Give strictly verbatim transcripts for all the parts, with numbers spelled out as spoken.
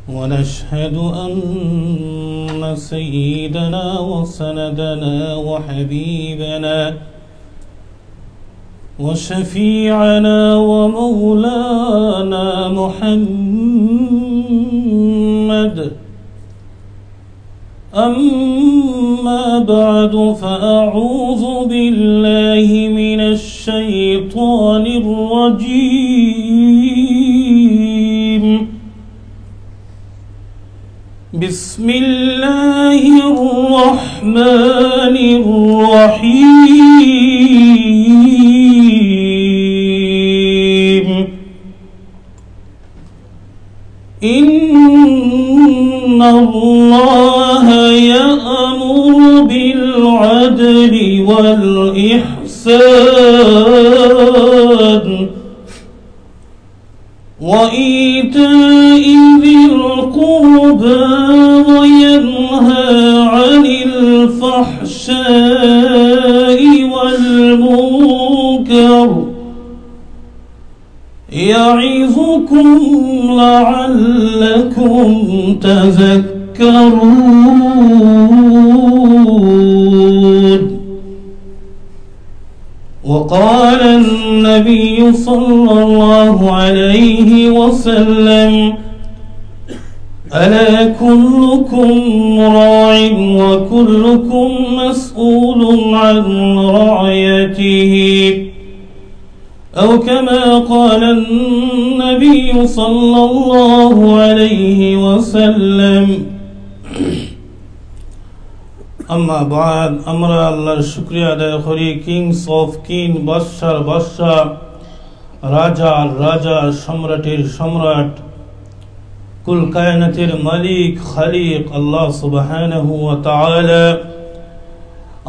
ونشهد أن سيدنا وسندنا وحبيبنا وشفيعنا ومولانا محمد. أما بعد، فأعوذ بالله من الشيطان الرجيم. بسم الله الرحمن الرحيم. إن الله يأمر بالعدل والإحسان وإيتاء ذي القربى وينهى عن الفحشاء والمنكر يعظكم لعلكم تذكرون. وقال النبي صلى الله عليه وسلم: ألا كلكم راع وكلكم مسؤول عن رعيته. أو كما قال النبي صلى الله عليه وسلم. أما بعد, আমরা আল্লাহর শুকরিয়া আদায় করি, Kings of King, বাদশার বাদশা, রাজার রাজা, সম্রাটের সম্রাট, কুল কায়নাতের মালিক, খালিক আল্লাহ সুবহানাহু ওয়া তাআলা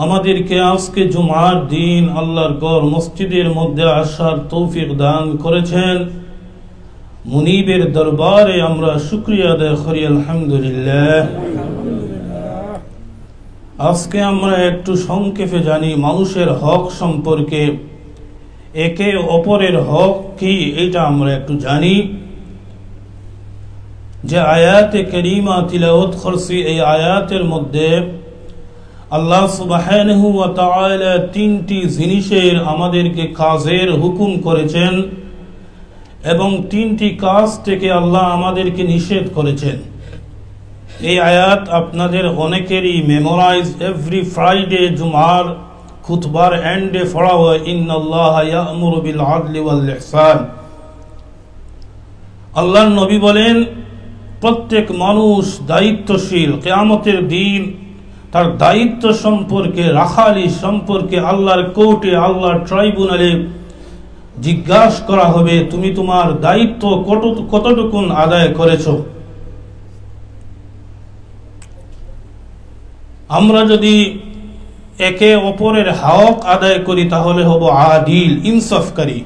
আমাদেরকে আজকে জুমার দিন আল্লাহর ঘর মসজিদের মধ্যে আসার তৌফিক দান করেছেন। মুনিবের দরবারে আমরা শুকরিয়া আদায় করি, আলহামদুলিল্লাহ। আজকে আমরা একটু সংক্ষেপে জানি মানুষের হক সম্পর্কে, একে অপরের হক কি, এটা আমরা একটু জানি। যে আয়াতে কারিমা তিলাওয়াত করছি, এই আয়াতের মধ্যে আল্লাহ সুবহানাহু ওয়া তাআলা তিনটি জিনিসের আমাদেরকে কাজের হুকুম করেছেন এবং তিনটি কাজ থেকে আল্লাহ আমাদেরকে নিষেধ করেছেন। এই আয়াত আপনাদের অনেকেরই মেমোরাইজ, এভরি ফ্রাইডে জুমার খুতবার এন্ডে পড়া হয়, ইন্নাল্লাহা ইয়া'মুরু বিল আদলি ওয়াল ইহসান। আল্লাহর নবী বলেন, প্রত্যেক মানুষ দায়িত্বশীল, কিয়ামতের দিন তার দায়িত্ব সম্পর্কে, রাখালি সম্পর্কে আল্লাহর কোর্টে, আল্লাহর ট্রাইব্যুনালে জিজ্ঞাসা করা হবে, তুমি তোমার দায়িত্ব কত-, কতটুকুন আদায় করেছো? আমরা যদি একে অপরের হক আদায় করি, তাহলে হব আদিল, ইনসাফকারী।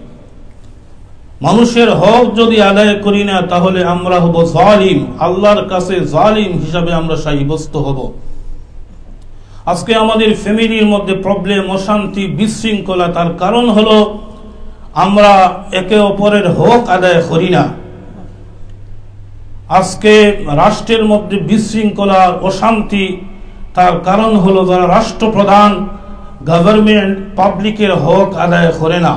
মানুষের হক যদি আদায় করি না, তাহলে আমরা হব জালিম, আল্লাহর কাছে জালিম হিসাবে আমরা সাব্যস্ত হব। আজকে আমাদের ফ্যামিলির মধ্যে প্রবলেম, অশান্তি, বিশৃঙ্খলা, তার কারণ হলো আমরা একে অপরের হক আদায় করি না। আজকে রাষ্ট্রের মধ্যে বিশৃঙ্খলা, অশান্তি, তার কারণ হলো যারা রাষ্ট্রপ্রধান, গভর্নমেন্ট, পাবলিকের হক আদায় করে না।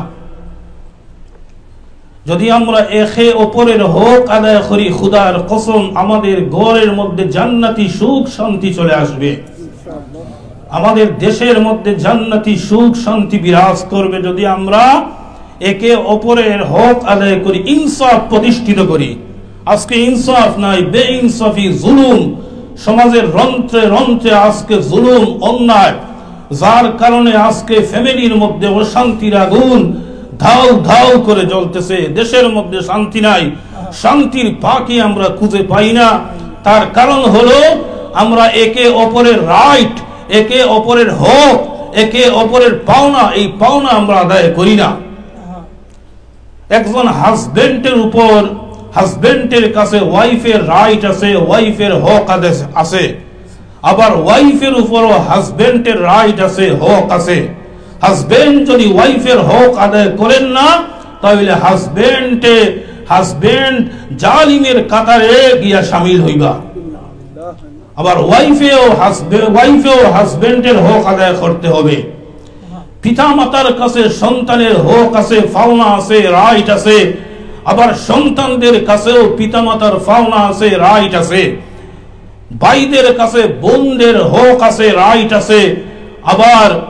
যদি আমরা একে অপরের হক আদায় করি, খুদার কসম, আমাদের ঘরের মধ্যে জান্নাতি সুখ শান্তি চলে আসবে, আমাদের দেশের মধ্যে জান্নাতি সুখ শান্তি বিরাজ করবে। যদি আমরা একে অপরের হক আদায় করি, ইনসাফ প্রতিষ্ঠিত করি, আজকে ইনসাফ নাই, বেইনসাফি, জুলুম, সমাজের রন্ধ্রে রন্ধ্রে আজকে জুলুম, অন্যায়, যার কারণে আজকে ফ্যামিলির মধ্যে অশান্তির আগুন ধাউ ধাউ করে জ্বলতেছে, দেশের মধ্যে শান্তি নাই, শান্তির পাখি আমরা খুঁজে পাই না। তার কারণ হলো আমরা একে অপরের রাইট, একে অপরের হক, একে অপরের পাওনা, এই পাওনা আমরা আদায় করি না। একজন হাজবেন্ডের উপর, হাজবেন্ডের কাছে ওয়াইফের রাইট আছে, ওয়াইফের হক আদেশ আছে, আবার ওয়াইফের উপরও হাজবেন্ডের রাইট আছে, হক আছে। হাজবেন্ড যদি ওয়াইফের হক আদায় করেন না, তাহলে হাজবেন্ডে হাজব্যান্ড জালিমের কাতারে গিয়া সামিল হইবা। আবার ওয়াইফেও হাজব্যান্ডের হক আদায় করতে হবে। পিতামাতার কাছে সন্তানের হক আছে, পাওনা আছে, রাইট আছে। আবার সন্তানদের কাছেও পিতামাতার পাওনা আছে, রাইট আছে। ভাইদের কাছে বোনদের হক আছে, রাইট আছে। আবার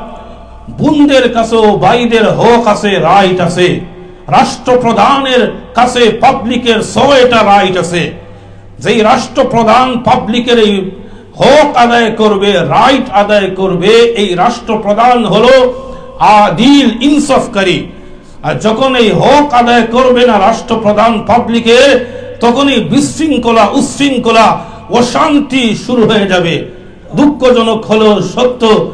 বোনদের কাছেও ভাইদের হক আছে, রাইট আছে। রাষ্ট্রপ্রধানের কাছে পাবলিকের ছয়টা রাইট আছে। যেই রাষ্ট্রপ্রধান পাবলিকের এই হক আদায় করবে, রাইট আদায় করবে, এই রাষ্ট্রপ্রধান হলো আদিল, ইনসাফকারী। আর যখন এই হক আদায় করবে না রাষ্ট্রপ্রধান পাবলিকের, তখনই বিশৃঙ্খলা, উচ্ছৃঙ্খলা, অশান্তি শুরু হয়ে যাবে। দুঃখজনক হলেও সত্য,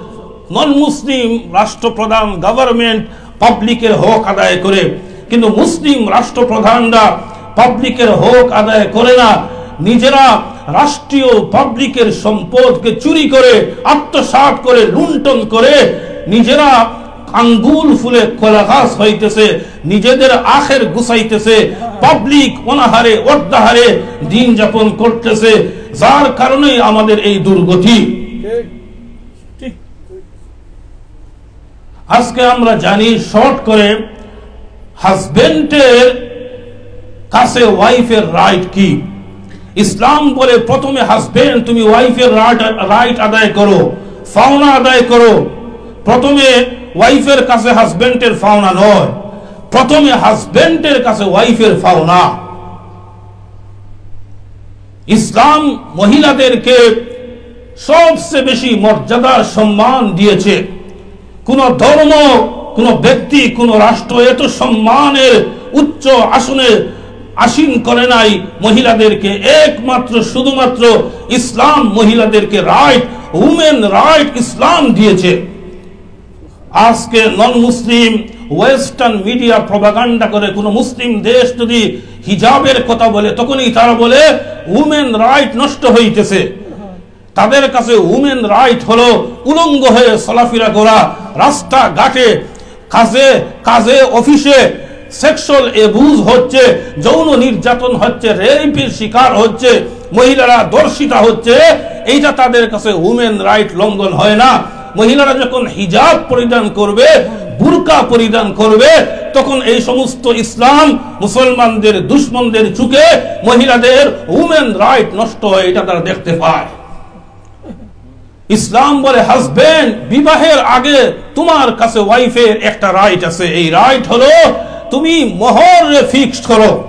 নন মুসলিম রাষ্ট্রপ্রধান, গভর্নমেন্ট পাবলিকের হক আদায় করে, কিন্তু মুসলিম রাষ্ট্রপ্রধানরা পাবলিকের হক আদায় করে না। নিজেরা রাষ্ট্রীয় পাবলিকের সম্পদকে চুরি করে, আত্মসাৎ করে, লুণ্ঠন করে নিজেরা আঙ্গুল ফুলে কলা গাছ হইতেছে, নিজেদের আখের গুছাইতেছে, পাবলিক অনাহারে অর্ধাহারে দিন যাপন করতেছে, যার কারণেই আমাদের এই দুর্গতি। আজকে আমরা জানি শর্ট করে হাজবেন্ডের কাছে ওয়াইফের রাইট কি। ইসলাম বলে প্রথমে হাজবেন্ড তুমি ওয়াইফের রাইট, রাইট আদায় করো, পাওনা আদায় করো। প্রথমে ওয়াইফের কাছে হাজবেন্ডের পাওনা নয়, প্রথমে হাজবেন্ডের কাছে ওয়াইফের পাওনা। ইসলাম মহিলাদেরকে সবচেয়ে বেশি মর্যাদার সম্মান দিয়েছে। কোনো ধর্ম, কোনো ব্যক্তি, কোনো রাষ্ট্র এত সম্মানের উচ্চ আসনে আসীন করে নাই মহিলাদেরকে। একমাত্র শুধুমাত্র ইসলাম মহিলাদেরকে রাইট, উমেন রাইট ইসলাম দিয়েছে। আজকে নন মুসলিম ওয়েস্টার্ন মিডিয়া প্রপাগান্ডা করে, কোনো মুসলিম দেশ যদি হিজাবের কথা বলে, তখনই তারা বলে উমেন রাইট নষ্ট হইতেছে। তাদের কাছে উমেন রাইট হলো উলঙ্গ হয়ে চলাফেরা করা, রাস্তাঘাটে, কাজে কাজে, অফিসে সেক্সুয়াল অ্যাবিউজ হচ্ছে, যৌন নির্যাতন হচ্ছে, রেপের শিকার হচ্ছে, মহিলারা ধর্ষিতা হচ্ছে। এইটা তাদের কাছে উমেন রাইট লঙ্ঘন হয় না। মহিলারা যখন হিজাব পরিধান করবে, বুরকা পরিধান করবে, তখন এই সমস্ত ইসলাম মুসলমানদের দুশমনদের চোখে মহিলাদের উমেন রাইট নষ্ট হয়, এটা তারা দেখতে পায়। ইসলাম বলে, হাজবেন্ড, বিবাহের আগে তোমার কাছে ওয়াইফের একটা রাইট আছে। এই রাইট হলো তুমি মোহর ফিক্সড করো।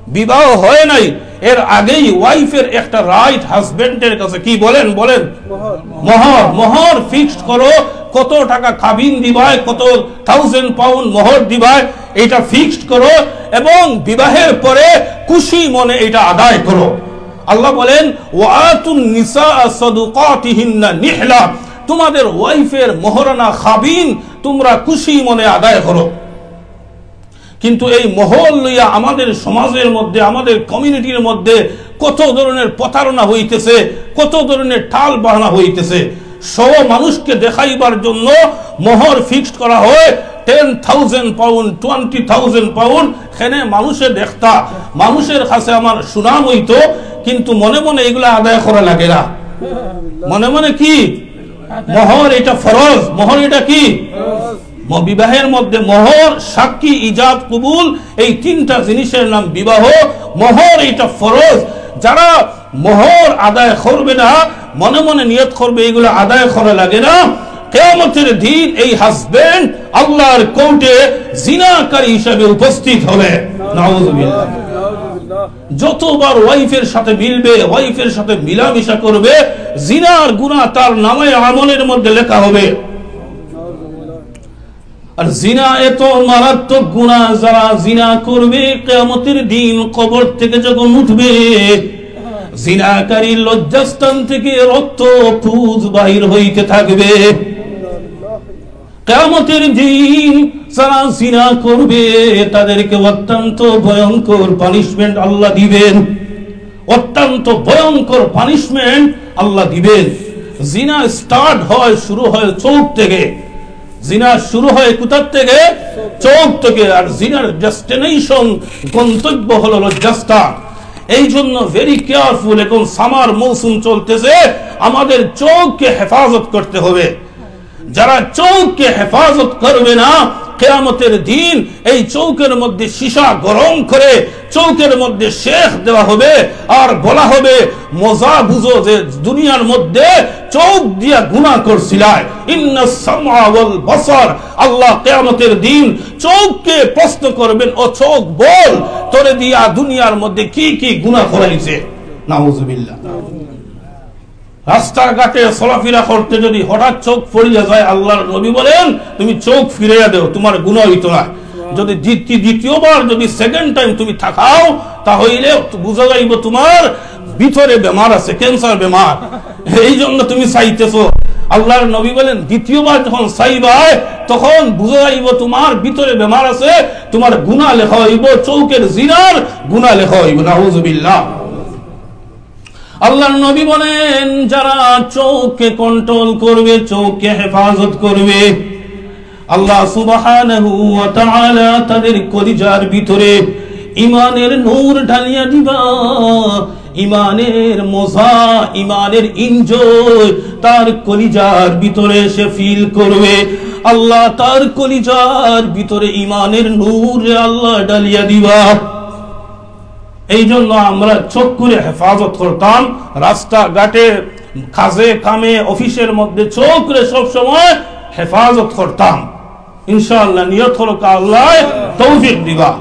বিবাহ হয় নাই, এর আগেই ওয়াইফের একটা রাইট হাজবেন্ডের কাছে। কি বলেন, বলেন? মোহর। মোহর ফিক্সড করো, কত টাকা কাবিন দিবায়, কত থাউজেন্ড পাউন্ড মোহর দিবায়, এটা ফিক্সড করো এবং বিবাহের পরে খুশি মনে এটা আদায় করো। আল্লাহ বলেন, "ওয়াতুন নিসা সাদুকাতিহিন্না নিহলা", তোমাদের ওয়াইফের মোহরানা কাবিন তোমরা খুশি মনে আদায় করো। কিন্তু এই মোহর লইয়া আমাদের সমাজের মধ্যে, আমাদের কমিউনিটির মধ্যে কত ধরনের প্রতারণা হইতেছে, কত ধরনের টাল বাহানা হইতেছে। সব মানুষকে দেখাইবার জন্য মোহর ফিক্সড করা হয়, ten thousand pound, twenty thousand pound. এখানে মানুষে দেখতা, মানুষের কাছে আমার সুনাম হইতো, কিন্তু মনে মনে এগুলা আদায় করা লাগে না। মনে মনে কি? মোহর এটা ফরজ। মোহর এটা কি? ম-, বিবাহের মধ্যে মোহর, সাক্ষী, ইজাব, কবুল, এই তিনটা জিনিসের নাম বিবাহ। মোহর এটা ফরজ। যারা মোহর আদায় করবে না, মনে মনে নিয়ত করবে এগুলো আদায় করা লাগে না, কিয়ামতের দিন এই হাজবেন্ড আল্লাহর কোর্টে জিনাকারী হিসাবে উপস্থিত হবে। নাউজুবিল্লাহ। যতবার ওয়াইফের সাথে মিলবে, ওয়াইফের সাথে মিলামিশা করবে, জিনার গুনাহ তার নামায়ে আমলের মধ্যে লেখা হবে। আর জিনা এত মারাত্মক গুনাহ, যারা জিনা করবে কিয়ামতের দিন কবর থেকে যখন উঠবে, জিনাকারী লজ্জাস্থান থেকে রক্ত পুজ বাহির হইতে থাকবে। কিয়ামতের দিন যারা জিনা করবে, তাদেরকে অত্যন্ত ভয়ঙ্কর পানিশমেন্ট আল্লাহ দিবেন, অত্যন্ত ভয়ঙ্কর পানিশমেন্ট আল্লাহ দিবেন। জিনা স্টার্ট হয়, শুরু হয় চোখ থেকে। জিনা শুরু হয় কোথার থেকে? চোখ থেকে। আর জিনার ডেস্টিনেশন, গন্তব্য হলো লজ্জাস্থান। এই জন্য ভেরি কেয়ারফুল। এখন সামার মৌসুম চলতেছে, আমাদের চোখকে হেফাজত করতে হবে। যারা চোখকে হেফাজত করবে না, কিয়ামতের দিন এই চোখের মধ্যে সীসা গরম করে চোখের মধ্যে সেঁক দেওয়া হবে, আর বলা হবে, "মজা বুঝো যে দুনিয়ার মধ্যে চোখ দিয়া গুনাহ করছিলায়।" ইন্নাস সামআ ওয়াল বাসার, আল্লাহ কিয়ামতের দিন চোখকে প্রশ্ন করবেন, "ও চোখ, বল, তোরে দিয়া দুনিয়ার মধ্যে কি কি গুনাহ করাইছে?" নাউজুবিল্লাহ। রাস্তাঘাটে চলাফেরা করতে যদি হঠাৎ চোখ পড়িয়া যায়, আল্লাহর নবী বলেন, "তুমি চোখ ফিরাইয়া দেও, তোমার গুনাহ হইতো না।" যদি দ্বিতীয়, দ্বিতীয়বার, যদি সেকেন্ড টাইম তুমি তাকাও, তা হইলে বুঝা যাইব তোমার ভিতরে বেমার আছে, ক্যান্সার বেমার। এই জন্য তুমি চাইতেছো। আল্লাহর নবী বলেন, দ্বিতীয়বার যখন চাইবায়, তখন বুঝা যাইব তোমার ভিতরে বেমার আছে, তোমার গুনাহ লেখা হইব, চোখের জিনার গুনাহ লেখা হইব। নাউজুবিল্লাহ। আল্লাহর নবী বলেন, যারা চোখকে কন্ট্রোল করবে, চোখকে হেফাজত করবে, আল্লাহ সুবহানাহু ওয়া তাআলা তাদের কলিজার ভিতরে ইমানের নূর ঢালিয়া দিবা। ইমানের মজা, ইমানের এনজয় তার কলিজার ভিতরে সে ফিল করবে। আল্লাহ তার কলিজার ভিতরে ইমানের নূর আল্লাহ ঢালিয়া দিবা। এই জন্য আমরা চোখরে হেফাজত করতাম, রাস্তাঘাটে, কাজে কামে, অফিসের মধ্যে চোখরে সব সময় হেফাজত করতাম। ইনশাআল্লাহ, নিয়ত করো, আল্লাহ তৌফিক দিবা।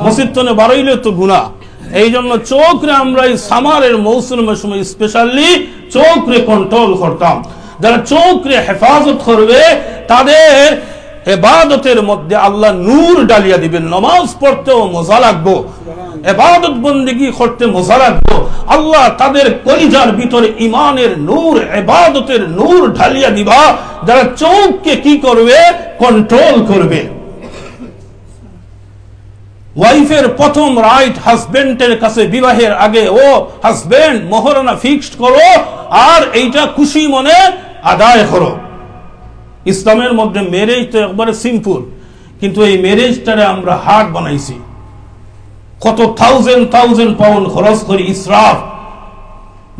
মসজিদ তনে বারইলে তো গুনাহ। এই জন্য চোখরে আমরা এই সামারের মৌসুমের সময় স্পেশালি চোখরে কন্ট্রোল করতাম। যারা চোখরে হেফাজত করবে, তাদের এবাদতের মধ্যে আল্লাহ নূর ডালিয়া দিবেন। নামাজ পড়তেও মজা লাগবো, এবাদত বন্দেগী করতে মজা লাগবো। আল্লাহ তাদের কলিজার ভিতরে ইমানের নূর, এবাদতের নূর ঢালিয়া দিবা। যারা চোখকে কি করবে? কন্ট্রোল করবে। ওয়াইফের প্রথম রাইট হাজবেন্ডের কাছে বিবাহের আগে, "ও হাজবেন্ড, মোহরানা ফিক্সড করো, আর এইটা খুশি মনে আদায় করো।" ইসলামের মধ্যে ম্যারেজ তো একবারে সিম্পল, কিন্তু এই ম্যারেজটারে আমরা হার্ড বানাইছি। কত থাউজেন্ড থাউজেন্ড পাউন্ড খরচ করি, ইসরাফ।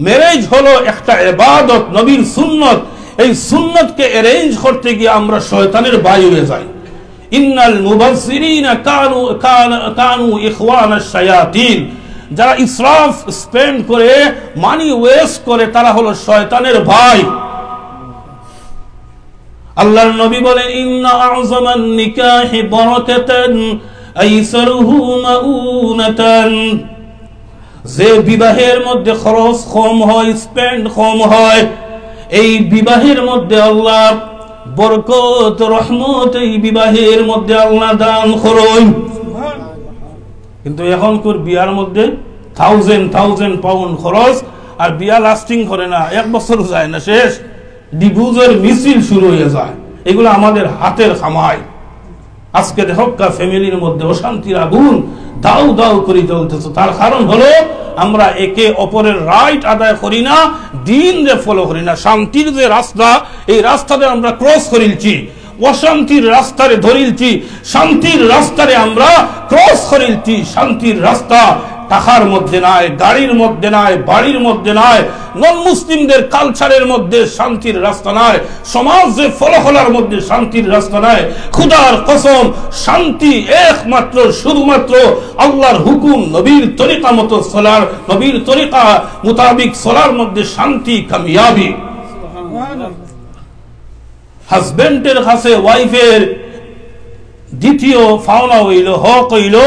ম্যারেজ হলো একটা ইবাদত, নবীর সুন্নত। এই সুন্নতকে অ্যারেঞ্জ করতে গিয়ে আমরা শয়তানের ভাই হয়ে যাই। ইন্নাল মুবাজ্জিরিনা কানু, কান-, কানু ইখওয়ানাশ শায়াতিন। যারা ইসরাফ, স্পেন্ড করে, মানি ওয়েস্ট করে, তারা হলো শয়তানের ভাই। আল্লাহর নবী বলেন, "ইন্না আ'যামান নিকাহি বারাকাতান আইসারুহু মাউনাতান।" যে বিবাহের মধ্যে খরচ কম হয়, স্পেন্ড কম হয়, এই বিবাহের মধ্যে আল্লাহ বরকত, রহমত এই বিবাহের মধ্যে আল্লাহ দান করইন। কিন্তু এখনকার বিয়ার মধ্যে থাউজেন্ড থাউজেন্ড পাউন্ড খরচ, আর বিয়া লাস্টিং করে না, এক বছর যায় না, শেষ। ডিভোর্সের মিছিল শুরু হয়ে যায়। এগুলো আমাদের হাতের কামাই। আজকে দেখক্কা ফ্যামিলির মধ্যে অশান্তির আগুন দাউ দাউ করে জ্বলতেছে। তার কারণ হলো আমরা একে অপরের রাইট আদায় করি না, দ্বীনরে ফলো করি না। শান্তির যে রাস্তা, এই রাস্তাতে আমরা ক্রস করিলছি, অশান্তির রাস্তারে ধরিলছি, শান্তির রাস্তারে আমরা ক্রস করিলছি। শান্তির রাস্তা টাকার মধ্যে নাই, গাড়ির মধ্যে নাই, বাড়ির মধ্যে নাই, নন মুসলিমদের কালচারের মধ্যে শান্তির রাস্তা নাই, সমাজে ফলহলার মধ্যে শান্তির রাস্তা নাই। খুদার কসম, শান্তি একমাত্র শুধুমাত্র আল্লাহর হুকুম, নবীর তরিকা মতো চলার, নবীর তরিকা মোতাবিক চলার মধ্যে শান্তি, কামিয়াবি। হাজবেন্ডের কাছে ওয়াইফের দ্বিতীয় পাওনা হইল, হক হইল,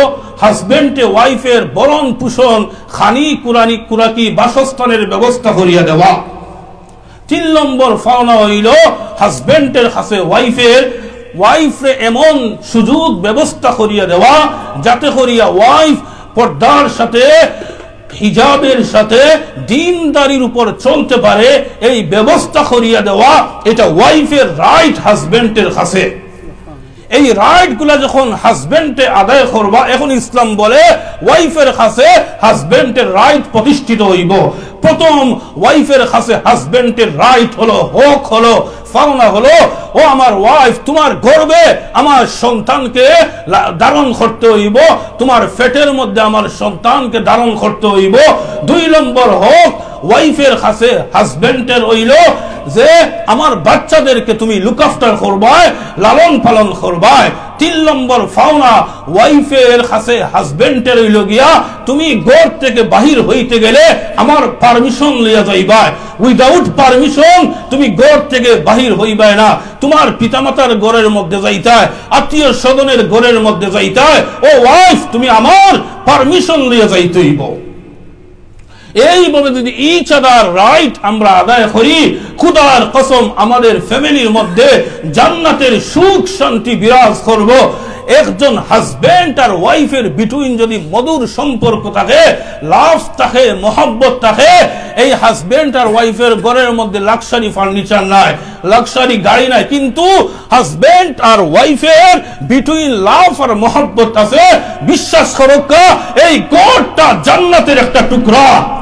হাজবেন্ডে ওয়াইফের ভরণ পোষণ, খানি, কুরানি, কুরাকি, বাসস্থানের ব্যবস্থা করিয়া দেওয়া। তিন নম্বর পাওনা হইল হাজবেন্ডের কাছে ওয়াইফের, ওয়াইফরে এমন সুযোগ ব্যবস্থা করিয়া দেওয়া, যাতে করিয়া ওয়াইফ পর্দার সাথে, হিজাবের সাথে, দ্বীনদারির উপর চলতে পারে, এই ব্যবস্থা করিয়া দেওয়া। এটা ওয়াইফের রাইট হাজবেন্ডের কাছে। এই রাইট গুলা যখন হাজবেন্ডে আদায় করবা, এখন ইসলাম বলে ওয়াইফের কাছে হাজবেন্ডের রাইট প্রতিষ্ঠিত হইব। প্রথম ওয়াইফের কাছে হাজবেন্ডের রাইট হলো, হক হলো পাওনা হলো, ও আমার ওয়াইফ, তোমার গর্ভে আমার সন্তানকে লা- ধারণ করতে হইব, তোমার পেটের মধ্যে আমার সন্তানকে ধারণ করতে হইব। দুই নম্বর হক ওয়াইফের কাছে হাজবেন্ডের হইল যে আমার বাচ্চাদেরকে তুমি লুক আফটার করবায়, লালন পালন করবায়। তিন নম্বর পাওনা ওয়াইফের কাছে হাজবেন্ডের হইল গিয়া, তুমি ঘর থেকে বাহির হইতে গেলে আমার পারমিশন লইয়া যাইবায়। উইদাউট পারমিশন তুমি ঘর থেকে বাহির হইবায় না। তোমার পিতামাতার ঘরের মধ্যে যাইতায়, আত্মীয় স্বজনের ঘরের মধ্যে যাইতায়, ও ওয়াইফ, তুমি আমার পারমিশন লইয়া যাইতে হইব। এইভাবে যদি ইচ আদার রাইট আমরা আদায় করি, খুদার কসম, আমাদের ফ্যামিলির মধ্যে জান্নাতের সুখ শান্তি বিরাজ করব। একজন হাজবেন্ড আর ওয়াইফের বিটুইন যদি মধুর সম্পর্ক থাকে, লাভ থাকে, মহব্বত থাকে, এই হাজবেন্ড আর ওয়াইফের ঘরের মধ্যে লাক্সারি ফার্নিচার নাই, লাক্সারি গাড়ি নাই, কিন্তু হাজবেন্ড আর ওয়াইফের বিটুইন লাভ আর মহব্বত আছে, বিশ্বাস করুক্কা, এই ঘরটা জান্নাতের একটা টুকরা।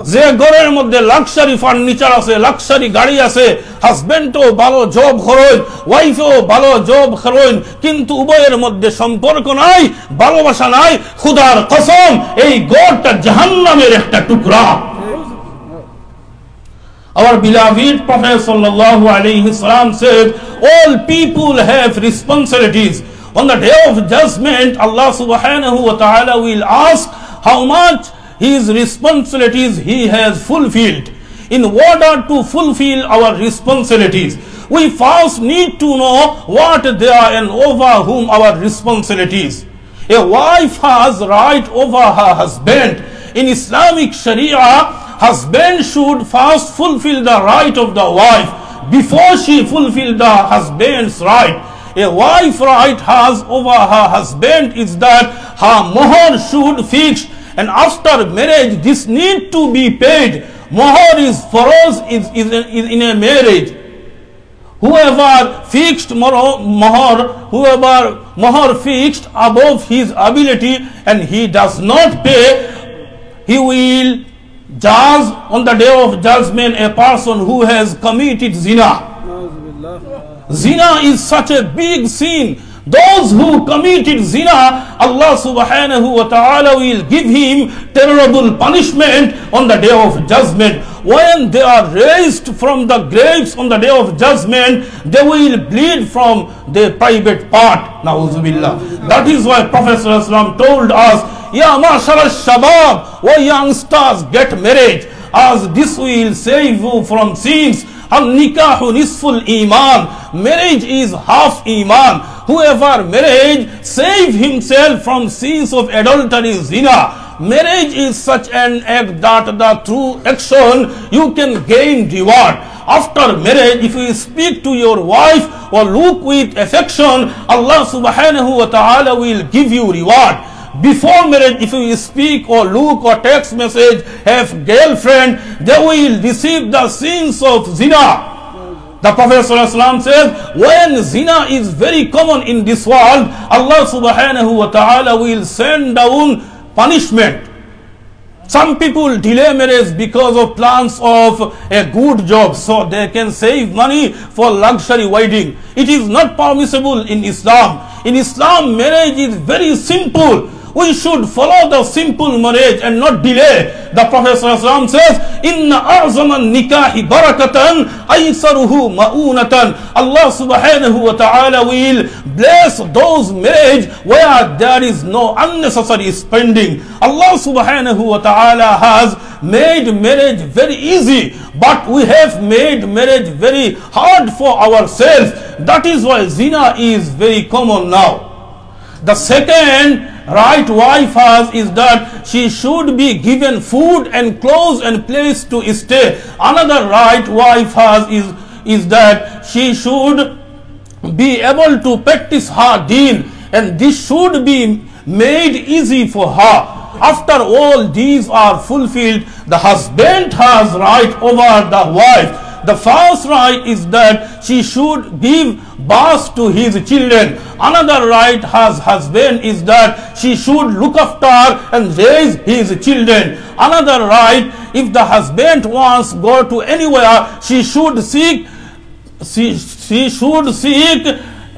যে ঘরের মধ্যে লাক্সারি ফার্নিচার আছে, লাক্সারি গাড়ি আছে, হাজবেন্ডও ভালো জব করইন, ওয়াইফও ভালো জব করইন, কিন্তু উভয়ের মধ্যে সম্পর্ক নাই, ভালোবাসা নাই, খুদার কসম, এই ঘরটা জাহান্নামের একটা টুকরা। Our beloved Prophet sallallahu alaihi wasallam said, all people have responsibilities. On the day of judgment, Allah subhanahu wa ta'ala will ask how much his responsibilities he has fulfilled. In order to fulfill our responsibilities, we first need to know what they are and over whom our responsibilities. A wife has right over her husband. In Islamic Sharia, husband should first fulfill the right of the wife before she fulfill the husband's right. A wife right has over her husband is that her mohar should fix, and after marriage this need to be paid. Mohar is faroz is, is, is in a marriage. Whoever fixed moro- mohar, whoever mohar fixed above his ability and he does not pay, he will judge on the day of judgment a person who has committed zina. Zina is such a big sin. Those who committed zina, Allah subhanahu wa ta'ala will give him terrible punishment on the day of judgment. When they are raised from the graves on the day of judgment, they will bleed from their private part. Na'udzubillah. That is why Prophet sallallahu alaihi wasallam told us, يا معشر الشباب, O youngsters, get married, as this will save you from sins. النكاح نصف الإيمان. Marriage is half iman. Whoever marriage save himself from sins of adultery, zina. Marriage is such an act that the through action you can gain reward. After marriage, if you speak to your wife or look with affection, Allah subhanahu wa ta'ala will give you reward. Before marriage, if you speak or look or text message, have girlfriend, they will receive the sins of zina. The Prophet sallallahu alaihi wasallam says, when zina is very common in this world, Allah subhanahu wa ta'ala will send down punishment. Some people delay marriage because of plans of a good job, so they can save money for luxury wedding. It is not permissible in Islam. In Islam, marriage is very simple. We should follow the simple marriage and not delay. The Prophet sallallahu alaihi wasallam says, إن أعظم النكاح بركة أيسره مؤونة. Allah subhanahu wa ta'ala will bless those marriage where there is no unnecessary spending. Allah subhanahu wa ta'ala has made marriage very easy, but we have made marriage very hard for ourselves. That is why zina is very common now. The second right wife has is that she should be given food and clothes and place to stay. Another right wife has is, is that she should be able to practice her deen, and this should be made easy for her. After all, these are fulfilled, the husband has right over the wife. The first right is that she should give birth to his children. Another right has husband is that she should look after and raise his children. Another right, if the husband wants go to anywhere, she should seek She, she should seek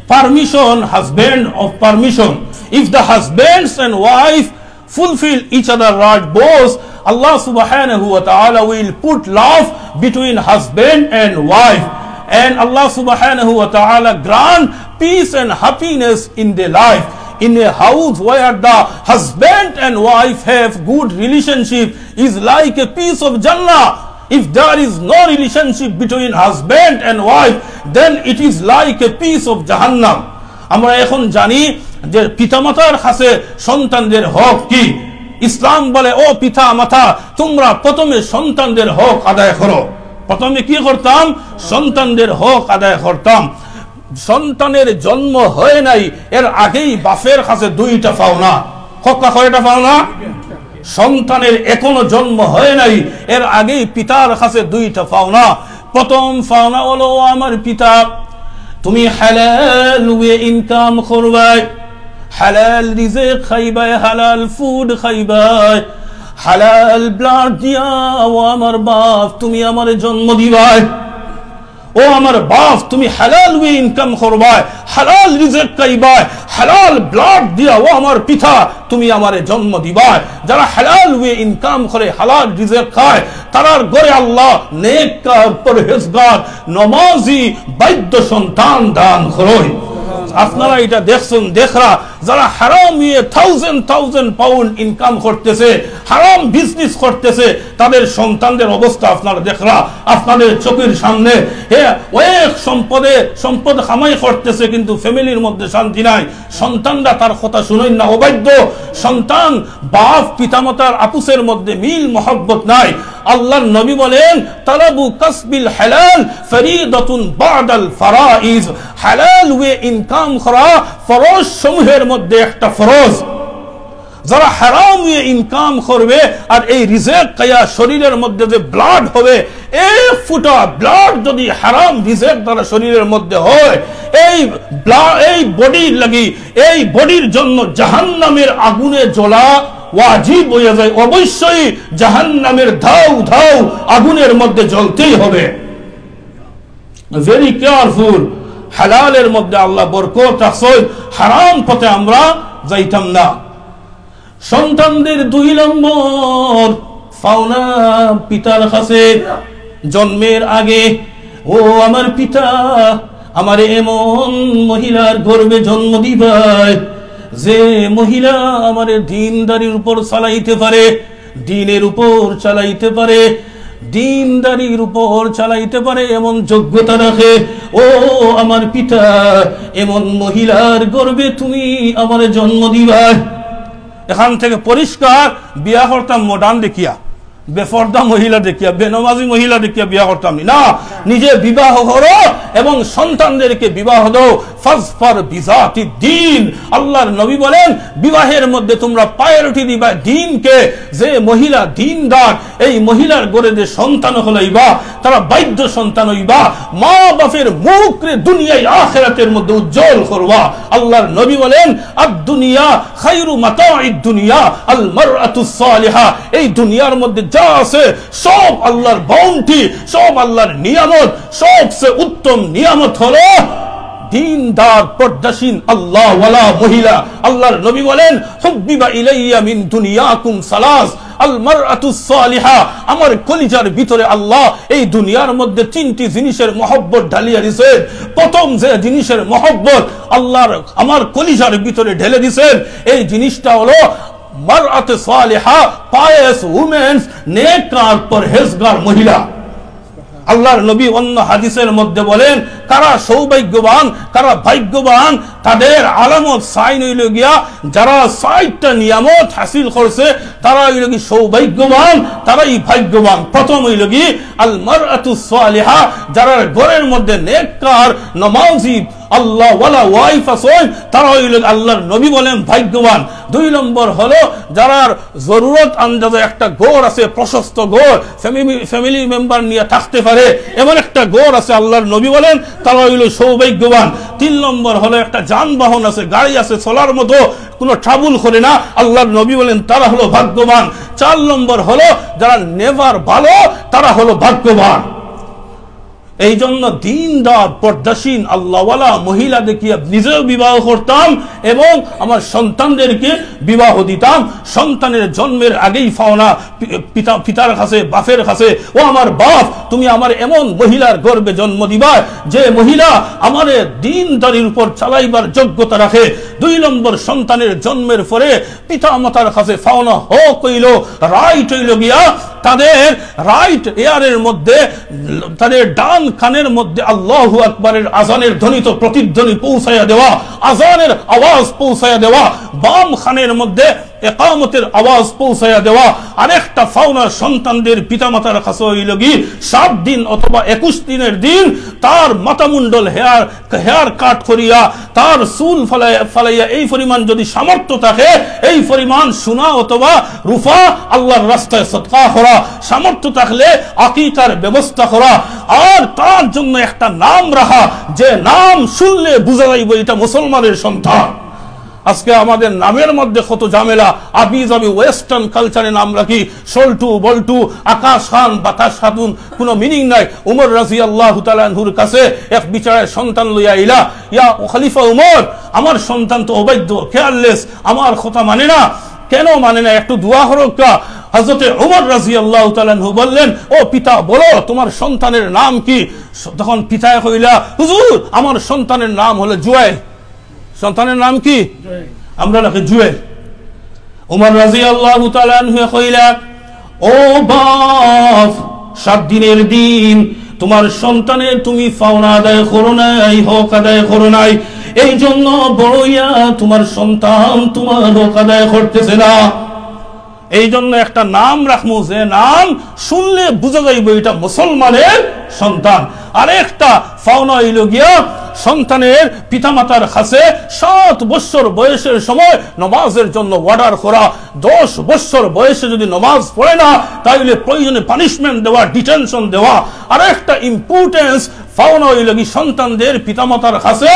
permission, husband of permission. If the husbands and wife fulfill each other right both, Allah subhanahu wa ta'ala will put love between husband and wife. And Allah subhanahu wa ta'ala grant peace and happiness in the life. In a house where the husband and wife have good relationship is like a piece of Jannah. If there is no relationship between husband and wife, then it is like a piece of Jahannam. আমরা এখন জানি যে পিতামাতার কাছে সন্তানদের হক কি। ইসলাম বলে, ও পিতা মাতা, তোমরা প্রথমে সন্তানদের হক আদায় করো। প্রথমে কি করতাম? সন্তানদের হক আদায় করতাম। সন্তানের জন্ম হয় নাই, এর আগেই বাপের কাছে দুইটা পাওনা। কক্কা কয়টা পাওনা? সন্তানের এখনো জন্ম হয় নাই, এর আগেই পিতার কাছে দুইটা পাওনা। প্রথম পাওনা হলো, ও আমার পিতা, তুমি হালাল ওয়ে ইনকাম করবায়, হালাল রিজিক খাইবায়, হালাল ফুড খাইবায়, হালাল ব্লাড দিয়া, ও আমার বাপ, তুমি আমারে জন্ম দিবায়। ও আমার বাপ, তুমি হালাল ওয়ে ইনকাম করবায়, হালাল রিজিক খাইবায়, হালাল ব্লাড দিয়া, ও আমার পিতা, তুমি আমারে জন্ম দিবায়। যারা হালাল ওয়ে ইনকাম করে, হালাল রিজিক খায়, তারার ঘরে আল্লাহ নেককার, পরহেজগার, নমাজি, বাধ্য সন্তান দান করইন। আপনারা এটা দেখছইন, দেখরা, যারা হারাম way thousand thousand pound income করতেছে, হারাম বিজনেস করতেছে, তাদের সন্তানদের অবস্থা আপনারা দেখরা, আপনাদের চোখের সামনে। হে, অনেক সম্পদে, সম্পদ কামাই করতেছে, কিন্তু ফ্যামিলির মধ্যে শান্তি নাই, সন্তানরা তার কথা শুনইন না, অবাধ্য সন্তান, বাপ পিতামাতার আপুসের মধ্যে মিল মহব্বত নাই। আল্লাহর নবী বলেন, তালাবু কাসবিল হালাল ফরিদাতুন বাদাল ফারাইজ। হালাল ওয়ে ইনকাম করা ফরজ সমূহের মধ্যে একটা ফরজ। যারা হারাম ওয়ে ইনকাম করবে আর এই রিজিক খাইয়া শরীরের মধ্যে যে ব্লাড হবে, এক ফুটা ব্লাড যদি হারাম রিজিক দ্বারা শরীরের মধ্যে হয়, এই ব্লা-, এই বডির লাগি, এই বডির জন্য জাহান্নামের আগুনে জ্বলা ওয়াজিব হয়ে যায়। অবশ্যই জাহান্নামের ধাউ ধাউ আগুনের মধ্যে জ্বলতেই হবে। Very careful. হালালের মধ্যে আল্লাহ বরকত রাখছইন, হারাম পথে আমরা যাইতাম না। সন্তানদের দুই নম্বর পাওনা পিতার কাছে জন্মের আগে, ও আমার পিতা, আমারে এমন মহিলার গর্ভে জন্ম দিবায়, যে মহিলা আমারে দিনদারির উপর চালাইতে পারে, দিনের উপর চালাইতে পারে, দিনদারির উপর চালাইতে পারে, এমন যোগ্যতা রাখে। ও আমার পিতা, এমন মহিলার গর্ভে তুমি আমারে জন্ম দিবায়। এখান থেকে পরিষ্কার, বিয়া করতাম মডার্ন দেখিয়া, বেপর্দা মহিলা দেখিয়া, বেনমাজি মহিলা দেখিয়া বিয়া করতাম নি। না, নিজে বিবাহ করো এবং সন্তানদেরকে বিবাহ দাও। ফাজফার বিজাতি দ্বীন। আল্লাহর নবী বলেন, বিবাহের মধ্যে তোমরা প্রায়োরিটি দিবা দ্বীনকে। যে মহিলা দ্বীনদার, এই মহিলার ঘরে যে সন্তান হলাইবা, তারা বাধ্য সন্তান হইবা, মা বাপের মুখরে দুনিয়ায় আখেরাতের মধ্যে উজ্জ্বল করবা। আল্লাহর নবী বলেন, আদ দুনিয়া খায়রু মাতাইদ দুনিয়া আল মারআতুস সালিহা। এই দুনিয়ার মধ্যে যা আছে সব আল্লাহর বাউন্টি, সব আল্লাহর নিয়ামত, সবচেয়ে উত্তম নিয়ামত হলো দিনদার পর্দাশীল আল্লাহওয়ালা মহিলা। আল্লাহর নবী বলেন, হুব্বিবা ইলাইয়া মিন দুনিয়াকুম সালাস, আল মারআতুস সালিহা। আমার কলিজার ভিতরে আল্লাহ এই দুনিয়ার মধ্যে তিনটি জিনিসের মহব্বত ঢালিয়া দিছেন। প্রথম যে জিনিসের মহব্বত আল্লাহর আমার কলিজার ভিতরে ঢেলে দিছেন, এই জিনিসটা হলো মারআতে সালিহা, পায়েস উমেন্স, নেককার পরহেজগার মহিলা। আল্লাহর নবী অন্য হাদিসের মধ্যে বলেন, কারা সৌভাগ্যবান, কারা ভাগ্যবান, তাদের আলামত সাইন হইল গিয়া, যারা ষাটটা নিয়ামত হাসিল করছে, তারা হইল কি সৌভাগ্যবান, তারাই ভাগ্যবান। প্রথম হইল কি আল মারআতুস সালিহা, যারা ঘরের মধ্যে নেককার, নমাজি, আল্লাহওয়ালা ওয়াইফ আছইন, তারা হইল আল্লাহর নবী বলেন ভাগ্যবান। দুই নম্বর হলো যারার জরুরত আন্দাজে একটা ঘর আছে, প্রশস্ত ঘর, ফ্যামিলি, ফ্যামিলি মেম্বার নিয়ে থাকতে পারে, এমন একটা ঘর আছে, আল্লাহর নবী বলেন তারা হইল সৌভাগ্যবান। তিন নম্বর হলো একটা যানবাহন আছে, গাড়ি আছে, চলার মতো কোনো ট্রাবল করে না, আল্লাহর নবী বলেন তারা হলো ভাগ্যবান। চার নম্বর হলো যারা নেভার ভালো, তারা হলো ভাগ্যবান। এই জন্য দিনদার, পর্দাশীল, আল্লাহওয়ালা মহিলা দেখিয়া নিজেও বিবাহ করতাম এবং আমার সন্তানদেরকে বিবাহ দিতাম। সন্তানের জন্মের আগেই পাওনা পি-, পিতা, পিতার কাছে, বাপের কাছে, "ও আমার বাপ, তুমি আমার এমন মহিলার গর্ভে জন্ম দিবা, যে মহিলা আমারে দিনদারির উপর চালাইবার যোগ্যতা রাখে।" দুই নম্বর সন্তানের জন্মের পরে পিতা মাতার কাছে পাওনা হক হইল, রাইট হইল গিয়া তাদের রাইট ইয়ারের মধ্যে তাদের ডান কানের মধ্যে আল্লাহু আকবারের আজানের ধ্বনিত প্রতিধ্বনি পৌঁছাইয়া দেওয়া, আজানের আওয়াজ পৌঁছাইয়া দেওয়া, বাম কানের মধ্যে একামতের আওয়াজ পৌঁছাইয়া দেওয়া। আরেকটা পাওনা সন্তানদের পিতামাতার কাছে হইল কি, সাত দিন অথবা একুশ দিনের দিন তার মাথামুণ্ডল, হেয়ার হেয়ার কাট করিয়া, তার চুল ফালাই-, ফালাইয়া এই পরিমাণ যদি সামর্থ্য থাকে, এই পরিমাণ সোনা অথবা রূপা আল্লাহর রাস্তায় সদকা করা, সামর্থ্য থাকলে আকিকার ব্যবস্থা করা, আর তার জন্য একটা নাম রাখা, যে নাম শুনলে বুঝা যাইব এটা মুসলমানের সন্তান। আজকে আমাদের নামের মধ্যে কত ঝামেলা, আবি যাবি ওয়েস্টার্ন কালচারে নাম রাখি, সল্টু, বল্টু, আকাশ খান, বাতাস খাতুন, কোনো মিনিং নাই। উমর রাদিয়াল্লাহু তাআলা আনহুর কাছে এক বেচারায় সন্তান লইয়া আইলা, "ইয়া খলিফা উমর, আমার সন্তান তো অবাধ্য, কেয়ারলেস, আমার কথা মানে না, কেন মানে না, একটু দোয়া করউক্কা।" হযরতে উমর রাদিয়াল্লাহু তাআলা আনহু বললেন, "ও পিতা, বলো তোমার সন্তানের নাম কি?" তখন পিতায় কইলা, "হুজুর, আমার সন্তানের নাম হলো জুয়েল।" সন্তানের নাম কি? আমরা নাকি জুয়েল। উমর রাদিয়াল্লাহু তাআলা আনহু কইলা, "ও বাপ, সাত দিনের দিন তোমার সন্তানের তুমি পাওনা আদায় করো নাই, হক আদায় করো নাই, এই জন্য বড় হইয়া তোমার সন্তান তোমার হক আদায় করতেছে না।" এই জন্য একটা নাম রাখমু, যে নাম শুনলে বুঝা যাইব এটা মুসলমানের সন্তান। আরেকটা পাওনা হইল গিয়া সন্তানের পিতামাতার কাছে সাত বছর বয়সের সময় নমাজের জন্য অর্ডার করা। দশ বছর বয়সে যদি নমাজ পড়ে না, তাহলে প্রয়োজনে পানিশমেন্ট দেওয়া, ডিটেনশন দেওয়া। আরেকটা ইম্পর্টেন্স পাওনা হইল কি সন্তানদের পিতামাতার কাছে,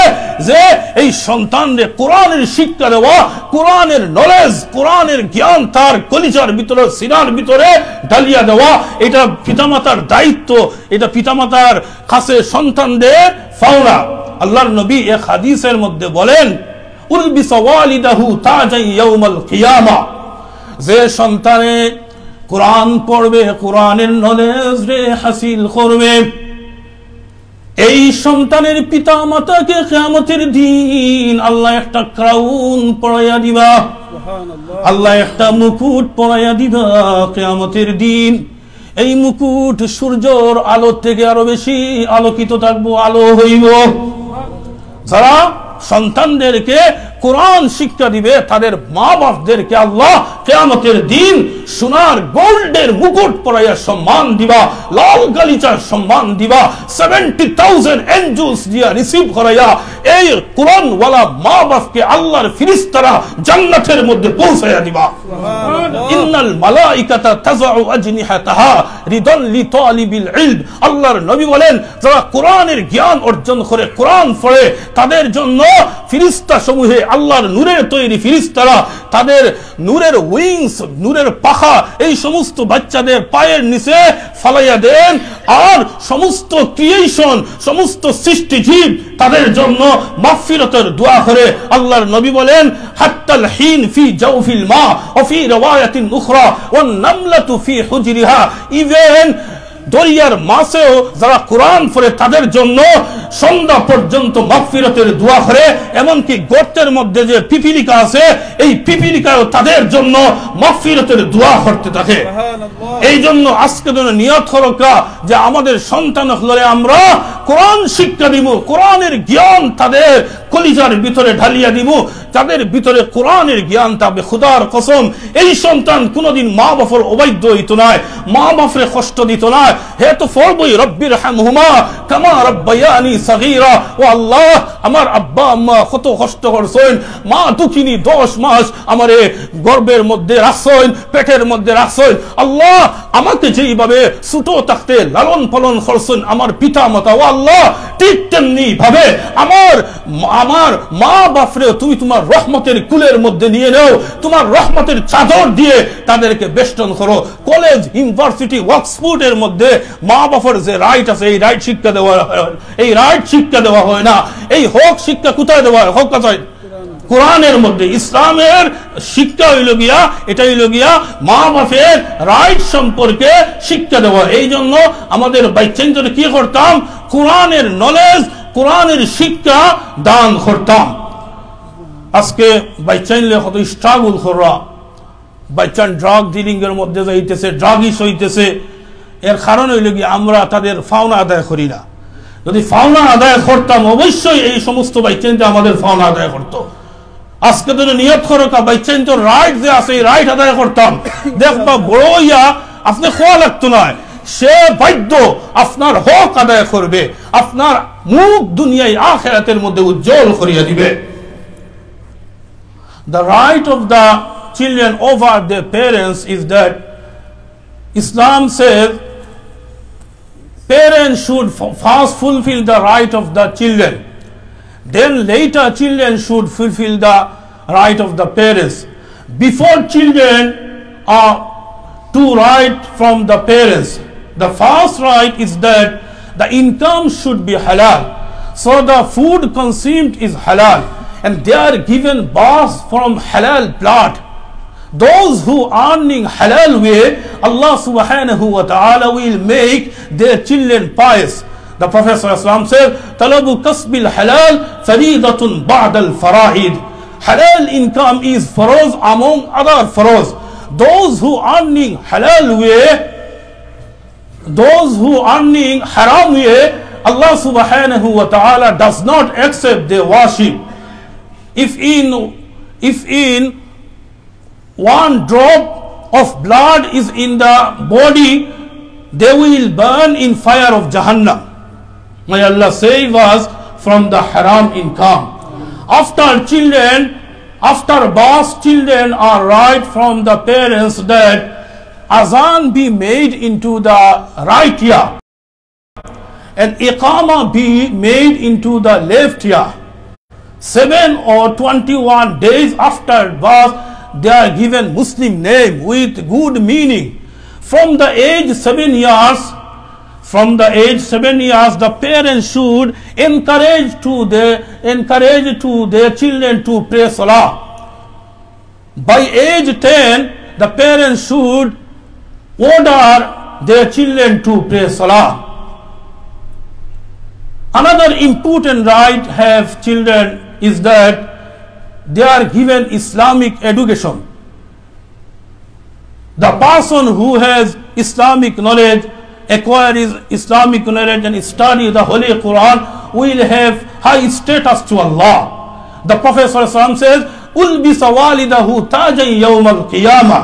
যে এই সন্তানরে কোরআনের শিক্ষা দেওয়া, কোরআনের নলেজ, কোরআনের জ্ঞান তার কলিজার ভিতরে, সিনার ভিতরে ঢালিয়া দেওয়া, এটা পিতামাতার দায়িত্ব, এটা পিতামাতার কাছে সন্তানদের পাওনা। আল্লাহর নবী এক হাদিসের মধ্যে বলেন, "উলবিসা ওয়ালিদাহু তাজাই ইয়াউমাল কিয়ামা।" যে সন্তানে কোরআন পড়বে, কোরআনের নলেজ রে হাসিল করবে, এই সন্তানের পিতা মাতাকে কিয়ামতের দিন আল্লাহ একটা ক্রাউন পরাইয়া দিবা, সুবহানাল্লাহ। আল্লাহ একটা মুকুট পরাইয়া দিবা কিয়ামতের দিন। এই মুকুট সূর্যর আলো থেকে আরো বেশি আলোকিত থাকবো, আলো হইব। যারা সন্তানদেরকে কোরআন শিক্ষা দিবে, তাদের মা বাপদেরকে আল্লাহ কিয়ামতের দিন সোনার গোল্ডের মুকুট পরাইয়া সম্মান দিবা, লাল গালিচার সম্মান দিবা, সেভেন্টি থাউজেন্ড এঞ্জেলস দিয়া রিসিভ করাইয়া এই কোরআনওয়ালা মা বাপকে আল্লাহর ফিরিস্তারা জান্নাতের মধ্যে পৌঁছাইয়া দিবা। ইন্নাল মালাইকাতা তাযাউ আজনিহাতাহা রিদান লিতালিবিল ইলম। আল্লাহর নবী বলেন, যারা কোরআনের জ্ঞান অর্জন করে, কোরআন পড়ে, তাদের জন্য ফিরিস্তা সমূহে, আল্লাহর নূরের তৈরি ফিরিস্তারা তাদের নূরের উইংস, নূরের পাখা এই সমস্ত বাচ্চাদের পায়ের নিচে ফালাইয়া দেন। আর সমস্ত ক্রিয়েশন, সমস্ত সৃষ্টিজীব তাদের জন্য মাগফিরাতের দোয়া করে। আল্লাহর নবী বলেন, "হাত্তাল হিন ফি জাওফিল মা, ওয়া ফি রিওয়ায়াতিন উখরা, ওয়ান নামলাতু ফি হুজরিহা।" ইভেন দরিয়ার মাছেও যারা কোরআন পড়ে তাদের জন্য সন্ধ্যা পর্যন্ত মাগফিরাতের দোয়া করে, এমনকি গর্তের মধ্যে যে পিপিলিকা আছে, এই পিপিলিকাও তাদের জন্য মাগফিরাতের দোয়া করতে থাকে। সুবহানাল্লাহ। এই জন্য আজকে যেন নিয়ত করউক্কা যে আমাদের সন্তান অকলরে আমরা কোরআন শিক্ষা দিব, কোরআনের জ্ঞান তাদের কলিজার ভিতরে ঢালিয়া দিব, যাদের ভিতরে কোরআনের জ্ঞান থাকবে। খুদার কসম, এই সন্তান কোনোদিন মা বাপর অবাধ্য হইতো নায়, মা বাপরে কষ্ট দিত নায়। হে তো পড়বই, "রব্বির হামহুমা কামা রব্বায়ানি সগীরা।" ও আল্লাহ, আমার আব্বা আম্মা কত কষ্ট করছইন, মা দুঃখিনী দশ মাস আমারে গর্ভের মধ্যে রাখছইন, পেটের মধ্যে রাখছইন। আল্লাহ, আমাকে যেইভাবে ছোট থাকতে লালন পালন করছইন আমার পিতা মাতা, ও আল্লাহ, ঠিক তেমনি ভাবে আমার মা, আমার মা বাপরে তুমি তোমার রহমতের কুলের মধ্যে নিয়ে নেও, তোমার রহমতের চাদর দিয়ে তাদেরকে বেষ্টন করো। কলেজ, ইউনিভার্সিটি, অক্সফোর্ডের মধ্যে মা বাপর যে রাইট আছে, এই রাইট শিক্ষা দেওয়া হয়, এই রাইট শিক্ষা দেওয়া হয় না। এই হক শিক্ষা কোথায় দেওয়া হয়? হক কোথায়? কোরআনের মধ্যে। ইসলামের শিক্ষা হইল গিয়া, এটা হইল গিয়া মা বাপের রাইট সম্পর্কে শিক্ষা দেওয়া। এই জন্য আমাদের বাচ্চাইন্তরে কি করতাম? কোরআনের নলেজ, কোরআনের শিক্ষা দান করতাম। আজকে বাচ্চাইনলে কত স্ট্রাগল কররা, বাচ্চাইন ড্রাগ ডিলিং এর মধ্যে যাইতেছে, ড্রাগিস্ট হইতেছে। এর কারণ হইল কি, আমরা তাদের পাওনা আদায় করি না। যদি পাওনা আদায় করতাম, অবশ্যই এই সমস্ত বাচ্চাইনতে আমাদের পাওনা আদায় করতো। আজকে যদি নিয়ত করো, কা বাচ্চাইন্তর রাইট যে আছে, এই রাইট আদায় করতাম, দেখবা বড় হইয়া আপনি খোয়া লাগতো নয়, সে বাধ্য আপনার হক আদায় করবে, আপনার মুখ দুনিয়ায় আখেরাতের মধ্যে উজ্জ্বল করিয়া দিবে। The right of the children over their parents is that Islam says parents should f- first fulfill the right of the children, then later children should fulfill the right of the parents. Before children are to right from the parents, the first right is that the income should be halal. So the food consumed is halal and they are given birth from halal blood. Those who earning halal way, Allah subhanahu wa ta'ala will make their children pious. The Prophet sallallahu alaihi wasallam said, "Talabu kasbil halal faridatun ba'dal faraid." Halal income is faroz among other faroz. Those who earning halal way, those who earning haram way, Allah subhanahu wa ta'ala does not accept their worship. If in, if in one drop of blood is in the body, they will burn in fire of Jahannam. May Allah save us from the haram income. After children, after birth, children are right from the parents that azan be made into the right ear and iqama be made into the left ear. Seven or twenty-one days after birth, they are given Muslim name with good meaning. From the age seven years, from the age seven years, the parents should encourage to the encourage to their children to pray salah. By age ten, the parents should order their children to pray salah. Another important right have children is that they are given Islamic education. The person who has Islamic knowledge, acquires Islamic knowledge and study the Holy Quran will have high status to Allah. The Prophet sallallahu alaihi wasallam says, "Ulbisa walidahu tajan yawmal qiyamah."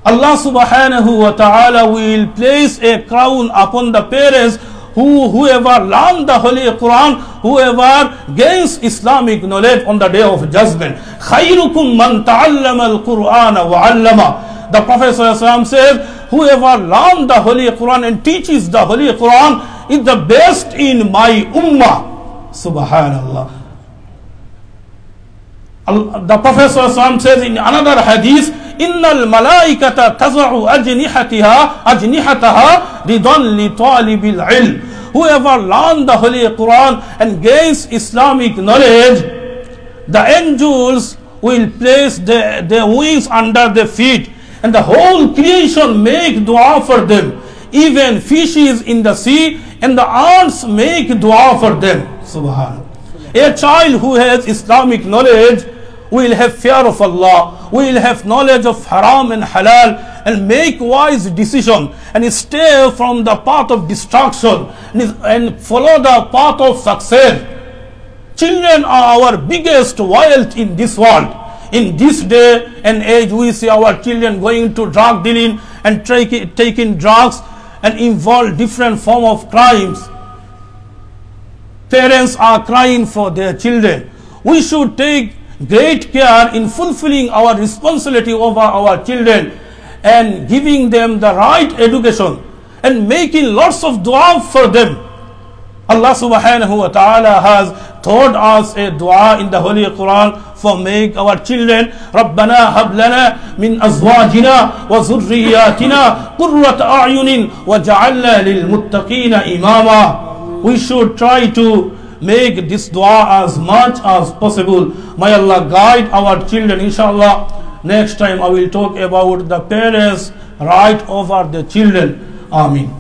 Allah subhanahu wa ta'ala will place a crown upon the parents who, whoever learn the Holy Quran, whoever gains Islamic knowledge on the day of judgment. "Khairukum man ta'allama al-Qur'ana wa 'allama." The Prophet sallallahu alaihi wasallam says, "Whoever learn the Holy Quran and teaches the Holy Quran is the best in my ummah." Subhanallah. Al- the Prophet sallallahu alaihi wasallam says in another hadith, "Innal malaikata taza'u ajnihatiha, ajnihataha ridan li talibil ilm." Whoever learn the Holy Quran and gains Islamic knowledge, the angels will place the, their wings under their feet, and the whole creation make dua for them. Even fishes in the sea and the ants make dua for them. Subhanallah. A child who has Islamic knowledge will have fear of Allah, will have knowledge of haram and halal, and make wise decision and stay from the path of destruction and, and follow the path of success. Children are our biggest wealth in this world. In this day and age, we see our children going to drug dealing and tra- taking drugs and involve different form of crimes. Parents are crying for their children. We should take great care in fulfilling our responsibility over our children and giving them the right education and making lots of dua for them. Allah subhanahu wa ta'ala has taught us a dua in the Holy Quran for make our children. ربنا هب لنا من أزواجنا وذرياتنا قرة أعين واجعلنا للمتقين إماما. We should try to make this dua as much as possible. May Allah guide our children. Inshallah, next time I will talk about the parents' right over the children. Ameen.